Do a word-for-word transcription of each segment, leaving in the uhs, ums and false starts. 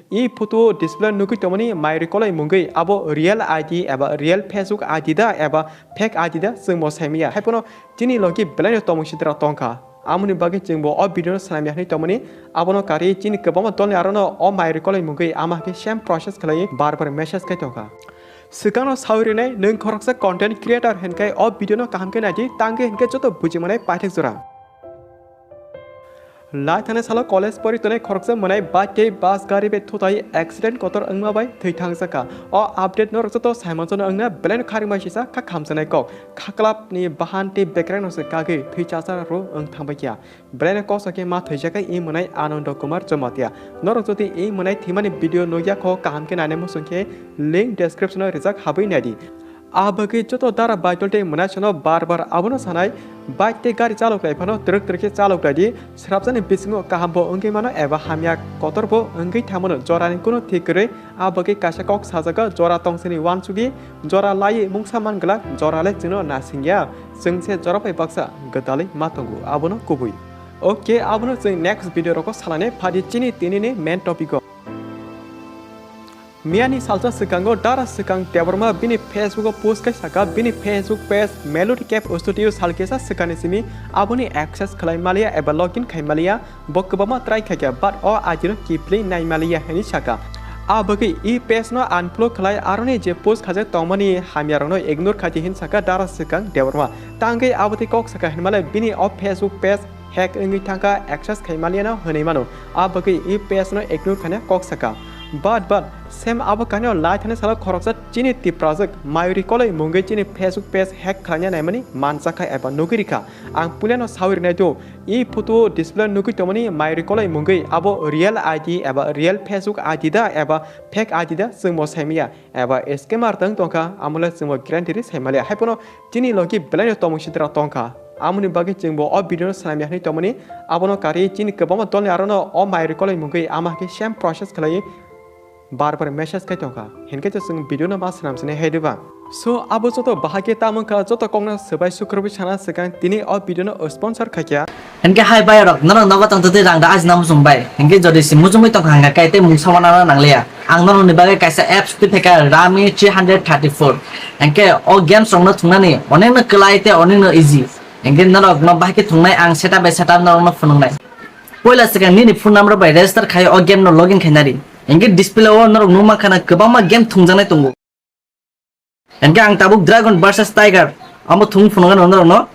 I photo o display nugwi tongmani Mayuri Koloi mungwi abo real I D eba real Facebook I D da eba fake I D da chwngbo saimaya. Haiphano chini logi belaino tongmung sidra tongkha. Amoni bagwi chwngbo o video no swnamya hinwi tongmani, abono karwi chini kwbangma dolni arono o Mayuri Koloi mungwi ama hakhe same process khlaiwi bar bar message khai tongkha. Swkangno sawi rwnai, nwng khoroksa content creator hinkhai o video no kaham khe naidi, tangwi hinkhe joto buji manai paithak jora. Lai thani salo college pori tonai khoroksa mwnai bike tei bus gari bai thutai accident kotor wngma bai thwi thangjakha. O update norok joto saimanjano wngna belai no kharima sisa kha khamjaknai kok. Khaklap ni bahan tei bekreng no se kagwi thwi chasa ro wng thangbai kya. Belai no kok sakhe ma thwijakha i mwnai Anando Kumar Jamatia. Norok jodi i mwnai thwimani video nukya kho kaham khe nainai muchung khe link description o rijak habwi naidi. A bagwi joto dara baitol tei mwnaisano bar bar abono sanai, bike tei gari chalok lai phano twrwk twrwk khe chalok lai di, srapjani bisingo kaham bo wngwi mano eba hamya kotor bo wngwi thamano, jorani kuno thik kwrwi. A bagwi kaisa kok sajagao, jora tongsini uansugwi jora laiwi mungsa man glak, jora le chwngno nasingya, chwng se jora bai baksa gwdalwi ma tongo, abono kubui. Ok, abono chwng next video rogo salane phadi chini tinini main topic o. Miyani salsa swkango Dara Swkang Debbarma bini Facebook o post khai saka, bini Facebook page Melody Cave Studio salkisa swkani simi aboni access khlai maliya eba login khai maliya, bo kwbangma try khaikha, but o I D no kiphilwi nai maliya hinwi saka. A bagwi i page no unfollow khlai aroni je post khajak tongmani hamyarokno ignore khaidi hin saka Dara Swkang Debbarma. Tangwi abotwi kok saka hinmale bini o Facebook page hack wngwi thangkha, access khai maliano hwnwi mano. A bagwi i page no ignore khaina kok saka. But, but, same abo kanio lai thani salo khoroksa chini Tiprajwk Mayuri Koloi mungwi chini Facebook page hack khlaina naimani manjakha eba nugwi rikha. Ang puilano sawi rwnai do, i photo o display nugwi tongmani Mayuri Koloi mungwi abo real I D eba real Facebook I D da eba fake I D da chwngbo saimaya. Eba scammer tong tongkha, amole chwngbo guarantee ri saimaliya. Haiphano chini logi belaino tongmung sidra tongkha. Amoni bagwi chwngbo o video no swnamya hinwi tongmani, abono karwi chini kwbangma dolni arono o Mayuri Koloi mungwi ama hakhe same process khlaiwi bar bar message khai tongkha. Hinkhe to chwng video no ma swnam sini hai diba. So, abo joto bahai khe tamo wngkha, joto kokno swbai sukrubwi sana swkang tini o video no sponsor khaikha. Hinkhe hai bai rok, norok nogo tong twi rang da ajina muchung bai. Hinkhe jodi si muchungwi tongkha hwnka khe tei mungsa wana nangliya. Ang norokni bagwi kaisa apps twi phaikha Rami three hundred thirty-four. Hinkhe o games rokno thungnani onekno kwlai tei onekno easy. Hinkhe norokno bahai khe thungnai ang setup by setup norokno phunuknai. Poila swkang nini phone number bai register khai o game no login khaina di. Hinkhe display o norok nukma khana kwbangma game thungjaknai tongo. Hinkhe ang tabuk Dragon versus Tiger amo thung phunukgano norokno.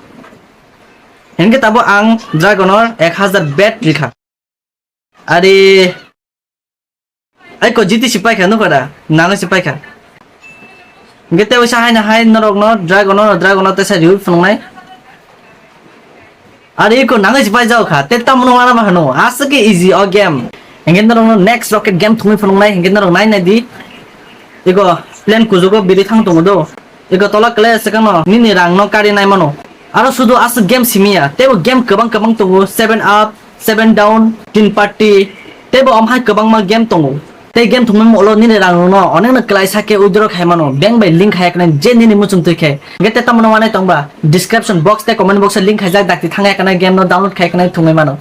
Hinkhe tabuk ang Dragon o ek hazar bet rikha. Ari, ai ko G T C paikha nukha da, nangwi se paikha. Hinkhe tei waisa haino hai norokno Dragon o, Dragon o teisa riui phunuknai. Ari iko nangwi se paijao kha, tei tamno wana ma hano, aswk khe easy o game. Hinkhe norokno next rocket game thungwi phunuknai, hinkhe norok nai nai di. Iko plan kujugo biri thang tongo do. Iko tola kle swkangno nini rangno kari nai mano. Aro sudu aswk game simiya, teibo game kwbang kwbang tongo, seven up, seven down, tin party, teibo omhai kwbangma game tongo. Tei game thungmani ulo nini rang rokno onekno kwlaisa khe withdraw khai mano, bank bai link khai kanai je nini muchung twi khe. Hinkhe tei tamno wanai tongba, description box tei comment box o link khaijak, dakti thang ya kanai game no download khai kanai thungwi mano.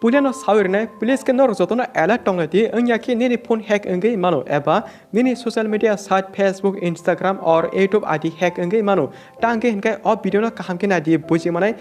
Puilano sawi rwnai, please khe norok jotono alert tonglaidi, wngya khe nini phone hack wngwi mano eba nini social media site Facebook, Instagram or YouTube I D hack wngwi mano. Tangwi hinkhe o video no kaham khe naidi buji manai.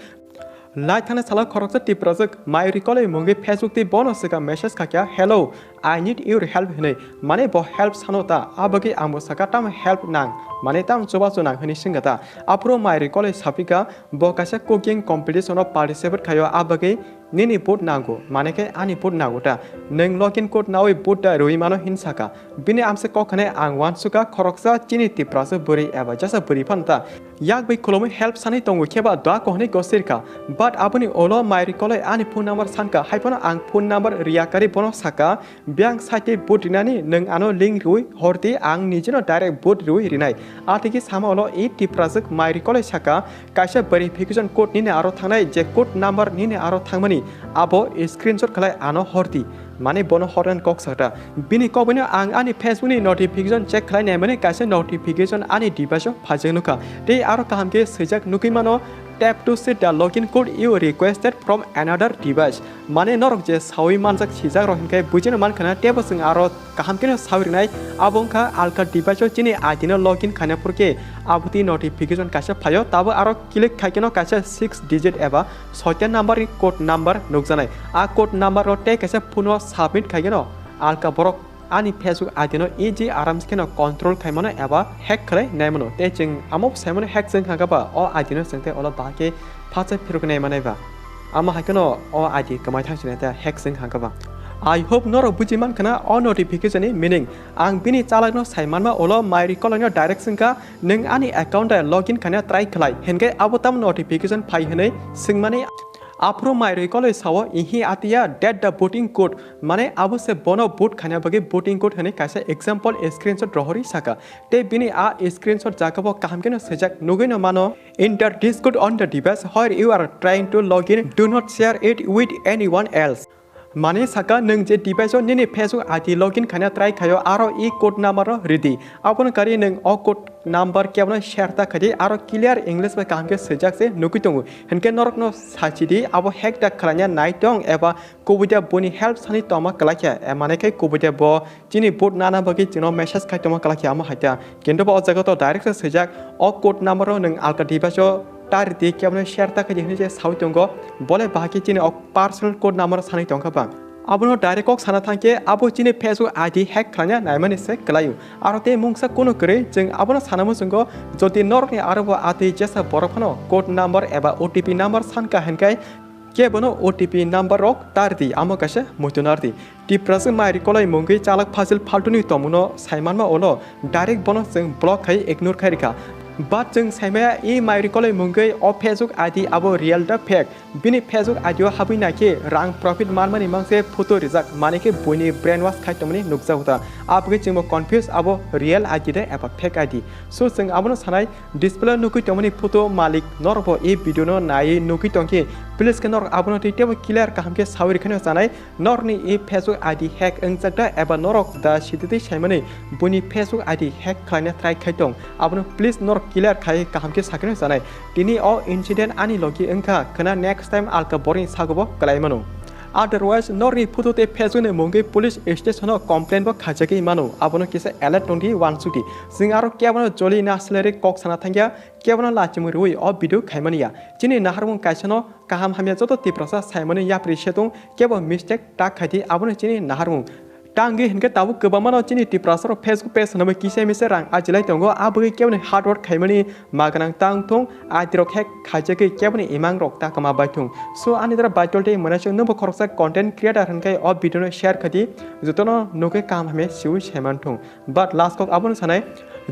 Lai thani salo khoroksa Tiprajwk Mayuri Koloi mungwi Facebook tei bono swkang message khaikha, "Hello, I need your help," hinwi. Mane bo help sano ta, abagwi angbo saka tamo help nang, mane tamo chubachu nang hinwi swngkha ta. Aphuru Mayuri Koloi sapikha, bo kaisa cooking competition o participate khaio, abagwi nini vote nango, mane khe ani vote nango ta. Nwng login code nawi vote da rwi mano hin saka. Bini amse kok hwnwi ang uansukha khoroksa chini Tiprasa bwrwi eba jasa bwrwi phano ta. Yak bai khulumwi help sanwi tongo kheba doa kok hwnwi gosirkha. But aboni ulo Mayuri Koloi ani phone number sankha, hai phano ang phone number riya karwi bono sakha, biyang site vote rinani nwng ano link riwi hordi, ang nijeno direct vote riwi rinai. Atigi sama ulo i Tiprajwk Mayuri Koloi sakha, kaisa verification code nini aro thangnai, je code number nini aro thangmani abo screenshot khlai ano hordi. Mane bono hornani kok sakha. Bini kokbaino ang ani Facebook ni notification check khlai naimani kaisa notification ani device o phaijak nukha. Tei aro kaham khe swijak nukwi mano, Tap to see the login code you requested from another device. Mane norok je sawi manjak sijak rok hinkhe buchino mankha na tebo chwng aro kaham khe no sawi rwnai abo wngkha alka device o chini I D no login khaina phurkhe aboni notification kaisa phaio tabo aro click khaikhe no kaisa six digit eba soita number ni code number nukjaknai. A code number o tei kaisa phone o submit khaikhe no alka borok ani Facebook I D no easy aram se kheno control khaimano eba hack khlai naimano. Tei chwng amo saimano hack chwng kha khe ba o I D no chwng tei olo bahai khe phatsa phirok nai manai ba. Amo hai kheno o I D kwmai thang sini tei hack chwng kha khe ba. I hope norok buji man khana o notification ni meaning. Ang bini chalak no sai manma ulo mai recall no direct swngkha nwng ani account o login khaina try khlai hinkhe abo tamo notification phai hwnwi swngmani. Aphuru mai recall sao, "Ihi atiya, that the voting code," mane abo se bono vote khaina bagwi voting code hwnwi kaisa example screenshot rohorwi saka. Tei bini a screenshot jagao kaham kheno swijak nugwi no mano, "Enter this code on the device where you are trying to log in. Do not share it with anyone else." Mane saka nwng je device o nini Facebook I D login khaina try khaio aro e code number no ridi. Abono kari nwng o code number kebono share ta khaidi aro clear English bai kaham khe swijak se nugwi tongo. Hinkhe norokno sachidi abo hack ta khlaina nai tong eba kubui da boni help sani tongma kwlai khe, e, mane khe kubui da bo chini vote nana bagwi chwngno message khai tongma kwlai khe amo hai ta. Kintu bo o jaga to direct se swijak o code number o nwng alka device o ta ridi kebono share ta khaidi hinwi je sawi tongo. Bole bahai khe chini o personal code number sani tongkha ba. Abono direct kok sana thangkhe abo chini Facebook I D hack khlaina naimani se kwlaio. Aro tei mungsa kunu kwrwi chwng abono sana muchungo, jodi norokni aro bo atwi jesa borok phano code number eba O T P number sankha hinkhai kebono O T P number rok ta ridi, amo kaisa muitu nardi. Tiprasa mai recall mungwi chalak phajil phaltuni tongmungno saimanma ulo direct bono chwng block khai ignore khai rikha. But chwng saimaya e mai recall mungwi o Facebook I D abo real da fake. Bini Facebook I D o habwi naikhe rang profit manmani mangse photo rijak, mane khe buini brainwash khai tongmani nukjago ta. Abagwi chwngbo confuse abo real I D de eba fake I D. So chwng abono sanai, display o nugwi tongmani photo malik norokbo e video no naiwi nugwi tongkhe, please khe norok abono tei teibo clear kaham khe sawi rikhaino chanai. Norokni e Facebook I D hack wngjak da eba norok da sititwi saimani buini Facebook I D hack khlaina try khai tong, abono please norok clear khai kaham khe sakeno chanai. Tini o incident ani logi wngkha khwna, next time alka borokni sagobo kwlai mano. Otherwise norokni photo tei Facebook ni mungwi police station o complain bo khaijagwi mano, abono kisa alert tongdi uansukdi. Chwng aro kebono joli na salary kok sana thangya, kebono lachimwi rwi o video khaimani ya. Chini naharmung kaisano kaham hamya joto Tiprasa saimani yapri setung kebo mistake ta khaidi, abono chini naharmung. Tangwi hinkhe tabuk kwbangmano chini Tiprasarok Facebook page hwnwi kisa misa rang ajilai tongo, abagwi keboni hard work khaimani ma gwnang tang thung, adirok hack khaijagwi keboni imangrok ta kwma bai thung. So ani dara baitol tei mwnaswk nwngbo khoroksa content creator hinkhe o video no share khaidi, jotono nugwi kaham hamya siwi saiman thung. But last kok abono sanai,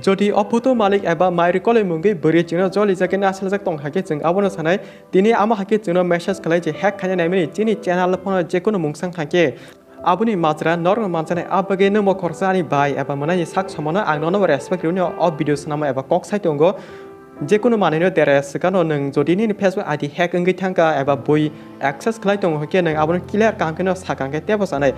jodi o photo malik eba mai recall mungwi bwrwi chwngno joli jagwi nasaljak tong hakhe chwng abono sanai, tini amo hakhe chwngno message khlai je hack khaina naimani chini channel phano jekunu mungsang hakhe aboni majra norokno manjanai, abagwi nwngbo khoroksa ani bai eba mwnaini sak somono ang nono respect rwnio o video swnamo eba kok sai tongo. Jekunu manwino dere swkano nwng jodi nini Facebook I D hack wngwi thangkha eba bui access khlai tongo hwnkhe nwng abono clear kaham kheno sakha hwnkhe tebo sanai.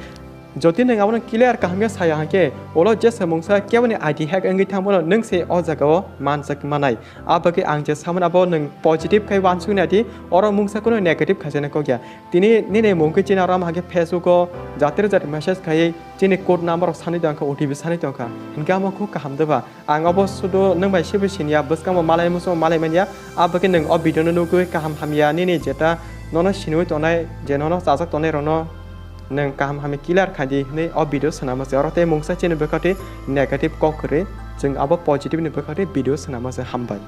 Jodi nwng abono clear kaham khe saya hwnkhe ulo jesa mungsa keboni I D hack wngwi thangmano nwng se o jagao manjak manai. Abagwi ang je samani abo nwng positive khai uansuknai di, oro mungsa kunu negative khaijana kok ya. Tini nini mungkhe chini aro ama hake Facebook o jatri jatri message khaiwi chini code number rok sanwi tongkha, O T P sanwi tongkha. Hinkhe amo kho kaham deba. Ang obo sudu nwng bai sebo siniya, bwskango malai muchungo malai manya. Abagwi nwng o video no nugwi kaham hamya nini jeta nono siniwi tongnai, je nono chajak tongnai rokno nwng kaham hamya clear khaidi hwnwi o video swnama se. Oro tei mungsa chini bwkhati negative kok kwrwi, chwng abo positive ni bwkhati video swnama se. Hambai.